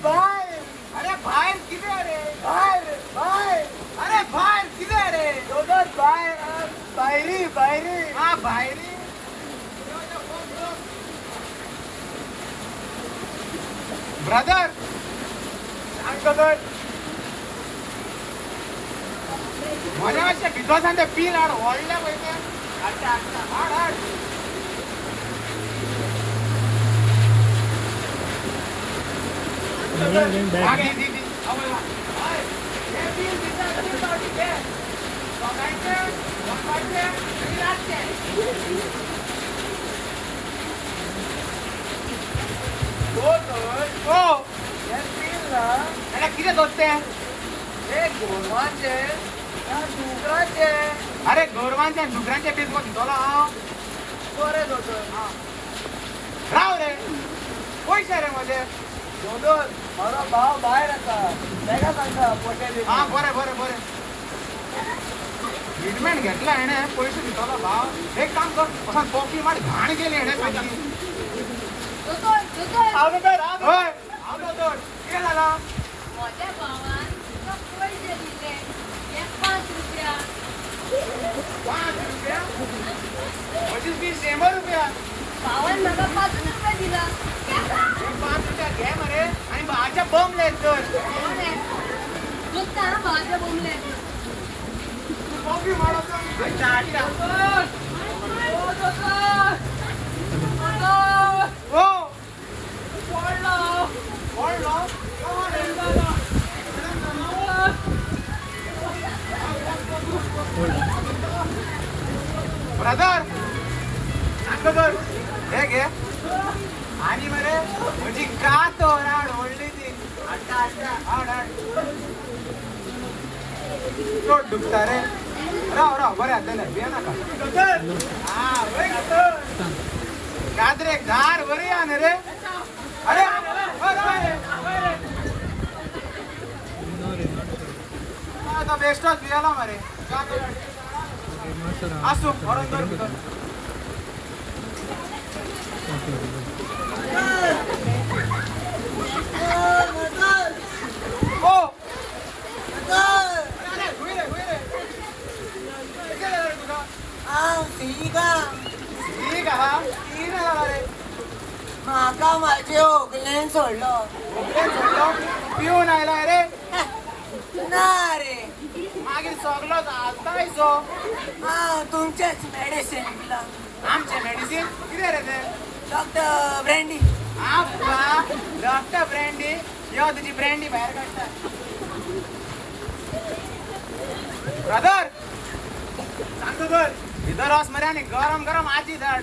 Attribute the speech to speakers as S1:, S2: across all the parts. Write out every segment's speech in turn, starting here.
S1: भायर. अरे भायर कितें रे? भायर भायर. अरे भायर कितें रे? दोदोल भायर. भायरी भायरी. हा भायरी. ब्रदर सांग दोदोल, म्हज्या मातशें भितर सान तें बील हाड, व्हडलें पळय तें. हाडटा हाडटा, हाड हाड. हा, दी दी दी. हय, हें बील दिता तीन फावटी घे. सकाळचें, दनपारचें आनी रातचें. दोतोर, ओ
S2: हें बील ना.
S1: जाल्यार कितें दोत तें?
S2: हे गोरवांचें ना दुकराचें?
S1: अरे गोरवांचें आनी दुकरांचें बील तुका दितलो हांव?
S2: बरें दोतोर.
S1: राव रे, पयशे रे म्हजे.
S2: दोतोर, म्हजो भाव भायर आसा, तेका सांगता पटेल.
S1: हा बरें बरें बरें. ट्रिटमेंट घेतला हेणें, पयशे दितलो भाव. एक काम कर, वचोन कॉफी मार, घाण केली हेणें सामकी.
S3: दोतोर, दोतोर.
S1: हांव दोतोर. हय, हांव दोतोर. कितें जालां?
S3: म्हज्या भावान तुका पयशे दिले हे 5 रुपया.
S1: 5 रुपया? म्हजी फी 100 रुपया.
S3: भावान म्हाका 5 रुपया दिला.
S1: हे 5 रुपया घे मरे आनी भावाच्या बमले तर.
S3: दोत्ता हा भावाच्या बोमले.
S1: कॉफी मार. अच्छा अच्छा.
S3: ओ दोतोर, दोतोर.
S1: ओ पडलो पडलो. ब्रदर सांगतो तर, हे घे आणि मरे म्हजी कात हाड व्हडली ती. हाडटा हाडटा, हाड हाड. चड दुखता रे? राव राव, बरें जातलें, भिये नाका. हा वय, कादरेक धार बरी आहा न्ही रे. अरे हय, हय. तो बेश्टोच भियेलो मरे. आसूं, व्हरोन दवर भितर. ओ अरे खंय रे, खंय रे? कितें जालें रे तुका?
S2: हांव ठीक आहा.
S1: ठीक आहा? कितें जालां रे?
S2: म्हाका म्हाजे होगलेन सोडलो.
S1: होगलेन सोडलो? पिवन आयला रे?
S2: ना रे.
S1: मागीर सगलो हालतायसो.
S2: हांव तुमचेच मेडिसीन पिलां.
S1: आमचें मेडिसीन? कितें रे तें?
S2: Doctor brandy.
S1: आब्बा, डॉक्टर ब्रँडी. यो, तुजी ब्रँडी भायर काडटा. ब्रदर सांगतो तर, भितर वच मरे आनी गरम गरम आजी धाड.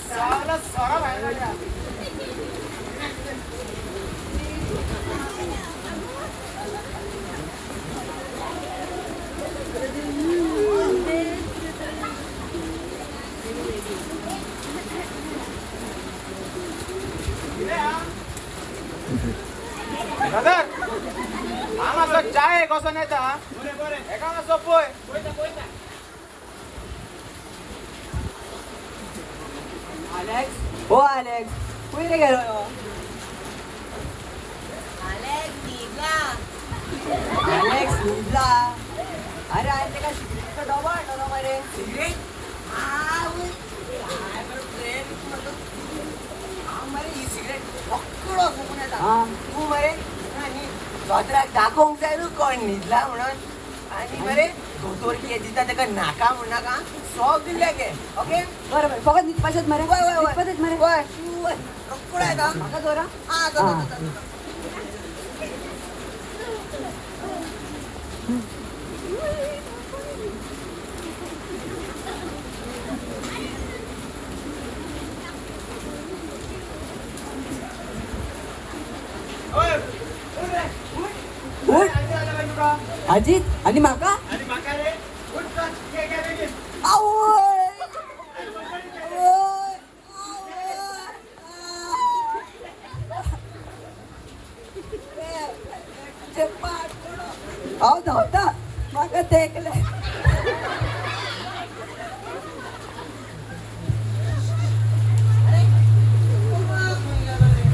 S1: सगलो सोरो भायर काडटा. कितें आं ब्रदर, हांव मातसो चायेक वचोन येता. हेका मातसो पळय.
S2: आलेक्स, ओ आलेक्स, खंय रे गेलो ह्यो?
S3: आलेक्स न्हिदला.
S2: आलेक्स न्हिदला? अरे हांवें तेका सिगरेटीचो डबो हाडलेलो मरे. सिगरेट? आवय, काय बरो प्रेम म्हजो. हांव मरे ही सिगरेट रोकडो फुकून येता. तूं मरे आनी दोतोराक दाखोवंक जाय न्हू कोण न्हिदला म्हणून. आनी मरे दोतोर कितें दिता तेका नाका म्हणनाका, सगळें घे. ओके?
S4: बरं बरं, फकत न्हिदपाचेच मरे?
S2: वय वय वय.
S4: न्हिदपाचेच मरे?
S2: वय, तूं वय, रोकडो येता.
S4: म्हाका दवर.
S2: आं, जाता जाता जाता.
S1: हय.
S4: उठ.
S1: आजी आल्या बाई तुका.
S4: अजित आणि म्हाका.
S1: आनी म्हाका रे? उठ चल, घे घे बेगीन.
S4: आवय आवय.
S2: तुजें पाड पडो.
S4: हांव धांवता, म्हाका तेकलें.
S2: अरे, कोणाक खंय गेलो रे?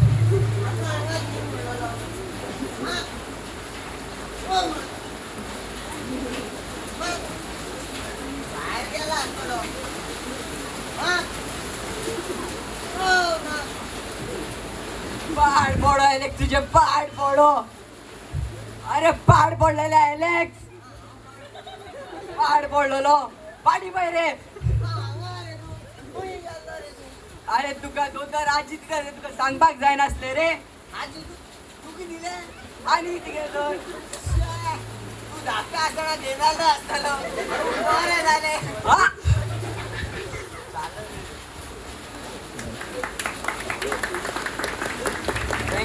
S2: पाड पडो एलेक्स, तुझे पाड पडो. अरे पाड पडलेले एलेक्स, पाड पडलेलो. पाडी पळय रे. अरे तुका दोनदा आजी दिता रे, तुका सांगपाक जायनासले रे.
S1: आजी तुका दिले.
S2: आनी कितें तर?
S1: तू धाकटा आसतना घेनालो आसतालो, बरें जालें.
S2: हा.